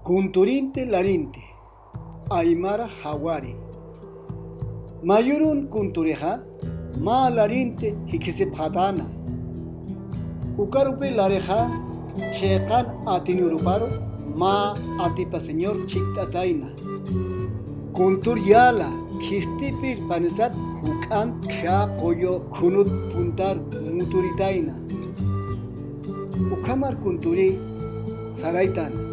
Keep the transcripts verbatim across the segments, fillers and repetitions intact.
Kunturinti larinti, aymara jawari. Mayurun kunturixa mä larinti jikhisipxatäna. Ukarupi larixa chiqan atinuruparu mä atipasiñar chhikt'atayna. Kuntur yäla khistipir panisat juk'an khä qullu khunut puntar muturitayna. Ukhamar kunturi saraytäna.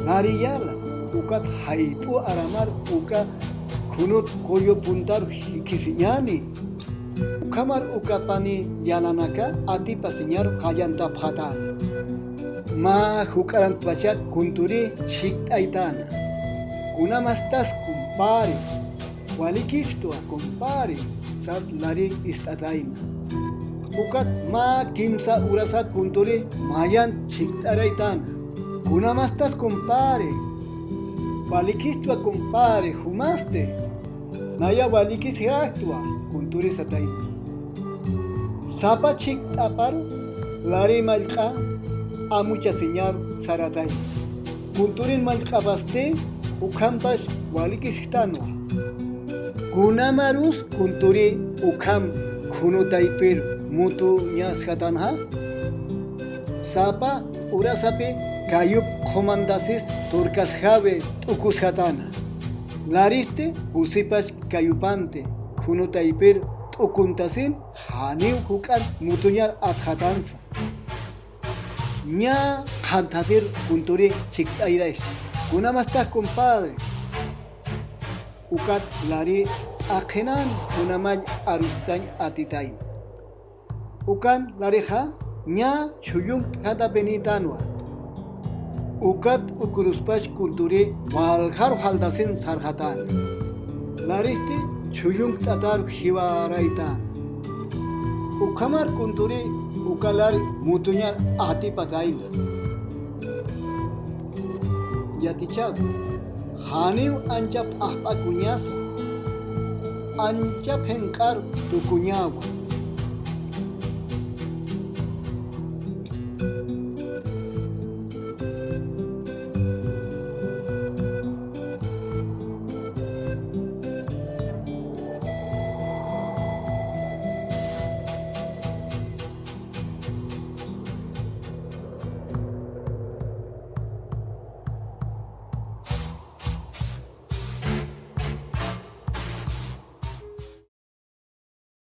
Lari yäla, ukat jayp'u aramar uka khunut qullu puntar jikhisiñäni. Ukhamar uka pani yälanaka atipasiñar qallantapxatäna. Mä juk'arantpachat kunturi chhikt'aytäna. Kunamastas kumpari, walikistwa kumpari, sas lari ist'atayna. Ukat mä kimsa urasat kunturi mayan chhikt'araytäna. Kunamastas kumpari, walikistwa kumpari, jumasti. Naya walikisiraktwa, kunturi satayna. Sapa chhikt'aparu lari mallq'a amuchasiñar saratayna. Kunturin mallq'apasti ukhampax walikisktänwa. Kunamarus kunturi ukham khunu taypir mutuñasjatanxa, sapa urasapi kayup qhumantasis turkasjawi t'ukusjatäna. Laristi pusipax kayupanti khunu taypir t'ukuntasin janiw juk'an mutuñar atxatansa. Ña qhanthatir kunturi chhikt'ayrayxi. Kunamastax kumpadre. Ukat lari t'aqhinan kunamall arustañ atitayna. Ukan larixa ña chhullumt'khantapenïtanwa. Ukat ukuruspax kunturi waljaru jaltasin sarxatäna. Laristi chhullumt'atar jiwaraytäna. Ukhamar kunturi uka lar mutuñar atipatayna. Yatichaw, janiw ancha p'axp'akuñasa, ancha phinq'ar tukuñawa.